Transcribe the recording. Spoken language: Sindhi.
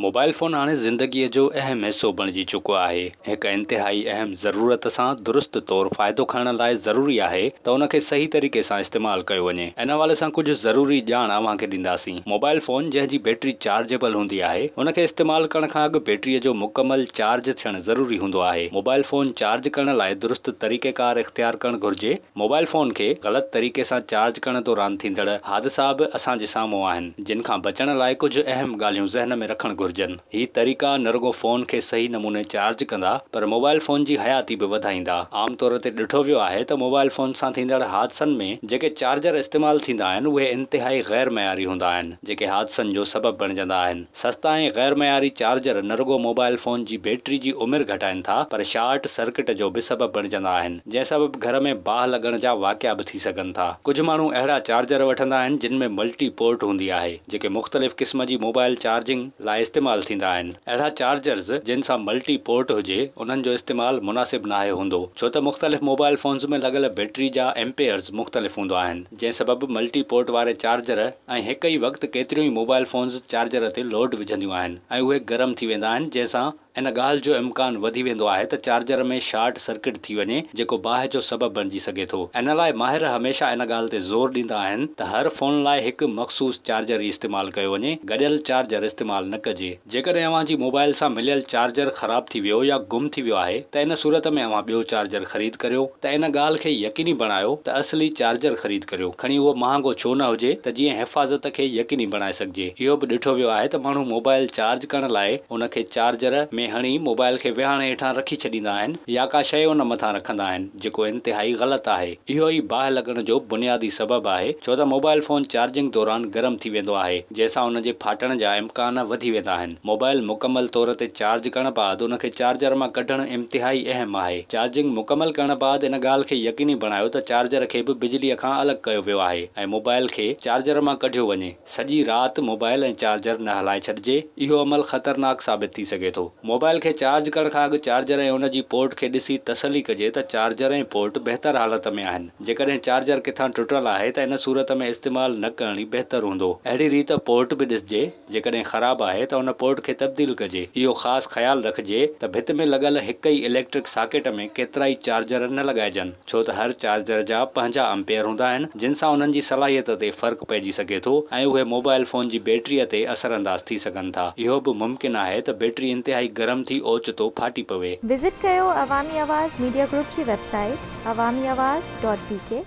موبائل فون هاڻي زندگيء جو اهم حصو بڻجي چڪو آهي. هڪ انتهائي اهم ضرورت سان درست طور فائدو کڻڻ لاء ضروري آهي ته ان کي صحيح طريقي سان استعمال ڪيو وڃي. ان حوالي سان ڪجهه ضروري ڄاڻ اوهان کي ڏينداسين. موبائل فون جنهن جي بيٽري چارجيبل هوندي آهي، ان کي استعمال ڪرڻ کان اڳ بيٽريء جو مڪمل چارج ٿيڻ ضروري هوندو آهي. موبائل فون چارج ڪرڻ لاء درست طريقيڪار اختيار ڪرڻ گهرجي. موبائل فون کي غلط طريقي سان چارج ڪرڻ دوران ٿيندڙ حادثا به اسان جي سامهون آهن، جن کان بچڻ لاء ڪجهه اهم ڳالهيون ذهن ۾ رکڻ گهرجن. هي طريقا نه رڳو فون کي صحيح نموني چارج ڪندا، پر موبائل فون جي حياتي به وڌائيندا. عام طور تي ڏٺو ويو آهي ته موبائل فون سان ٿيندڙ حادثن ۾ جيڪي چارجر استعمال ٿيندا آهن، اهي انتهائي غير معياري هوندا آهن، جيڪي حادثن جو سبب بڻجندا آهن. سستا ۽ غير معياري چارجر نه رڳو موبائل فون جي بيٽري جي عمر گهٽائين ٿا پر شارٽ سرڪٽ جو به سبب بڻجندا آهن جنهن سبب گهر ۾ باهه لڳڻ جا واقعا به ٿي سگهن ٿا. ڪجهه ماڻهو اهڙا چارجر وٺندا آهن جن ۾ ملٽي پورٽ هوندي آهي جيڪي مختلف قسم جي موبائل چارجنگ لاء استعمال ٿيندا آهن. اهڙا چارجرز جن سان ملٽي پورٽ هجي انهن جو استعمال مناسب ناهي هوندو ڇو ته مختلف موبائل فونز ۾ لڳل بيٽري جا ايمپيئرز مختلف هوندا آهن جنهن سبب ملٽي پورٽ واري چارجر ۽ هڪ ئي وقت ڪيتريون ئي موبائل فونز چارجر تي لوڊ وجهنديون آهن ۽ اهي گرم ٿي ويندا آهن جنهن سان ان ڳالهه جو امڪان وڌي ويندو آهي ته چارجر ۾ شارٽ سرڪٽ ٿي وڃي جيڪو باهه جو سبب بڻجي سگهي ٿو. ان لاء ماهر هميشه ان ڳالهه تي زور ڏيندا آهن ته هر فون لاء هڪ مخصوص چارجر ئي استعمال ڪيو وڃي گڏيل چارجر استعمال نه ڪجي. جيڪڏهن اوهان جي موبائل سان مليل چارجر خراب ٿي ويو يا گم ٿي ويو آهي ته ان صورت ۾ اوهان ٻيو چارجر خريد ڪريو ته ان ڳالهه کي يقيني بڻايو ته اصلي چارجر خريد ڪريو کڻي اهو مهانگو ڇو نه هجي ته جيئن حفاظت کي يقيني بڻائي سگهجي. اهو به ڏٺو ويو آهي ته ماڻهو موبائل چارج ڪرڻ لاء ان کي چارجر ۾ هڻي موبائل کي ويهاڻي هيٺان رکي ڇڏيندا آهن يا ڪا شيء ان مٿان رکندا آهن. جيڪو انتهائي غلط آهي. اهو ئي باهه لڳڻ جو بنيادي سبب آهي، ڇو ته موبائل فون چارجنگ دوران گرم ٿي ويندو آهي، جنهن سان ان جي ڦاٽڻ جا امڪان وڌي ويندا آهن. موبائل مڪمل طور تي چارج ڪرڻ بعد ان کي چارجر مان ڪڍڻ انتهائي اهم آهي. چارجنگ مڪمل ڪرڻ بعد ان ڳالهه کي يقيني بڻايو ته چارجر کي به بجليء کان الڳ ڪيو ويو آهي ۽ موبائل کي چارجر مان ڪڍيو وڃي. سڄي رات موبائل ۽ چارجر نه هلائي ڇڏجي، اهو عمل خطرناڪ ثابت ٿي سگهي ٿو. موبائل کي چارج ڪرڻ کان اڳ چارجر ۽ ان جي پورٽ کي ڏسي تسلي ڪجي ته چارجر ۽ پورٽ بهتر حالت ۾ آهن. جيڪڏهن چارجر ڪٿان ٽٽل آهي ته ان صورت ۾ استعمال نه ڪرڻ ئي بهتر هوندو. اهڙي ريت پورٽ به ڏسجي، جيڪڏهن خراب آهي ته ان پورٽ کي تبديل ڪجي. اهو خاص خيال رکجي ته ڀت ۾ لڳل هڪ ئي اليڪٽرڪ ساڪيٽ ۾ ڪيترائي چارجر نه لڳائجن. ڇو ته هر چارجر جا پنهنجا امپيئر هوندا آهن، جن سان انهن جي صلاحيت تي فرق پئجي سگهي ٿو ۽ اهي موبائل فون جي بيٽريء تي اثرانداز ٿي سگهن ٿا. اهو به ممڪن آهي ته بيٽري انتهائي گرم ٿي اوچتو ڦاٽي پوي. وزٽ ڪيو عوامي آواز ميڊيا گروپ جي website Awami Awaz dot B K.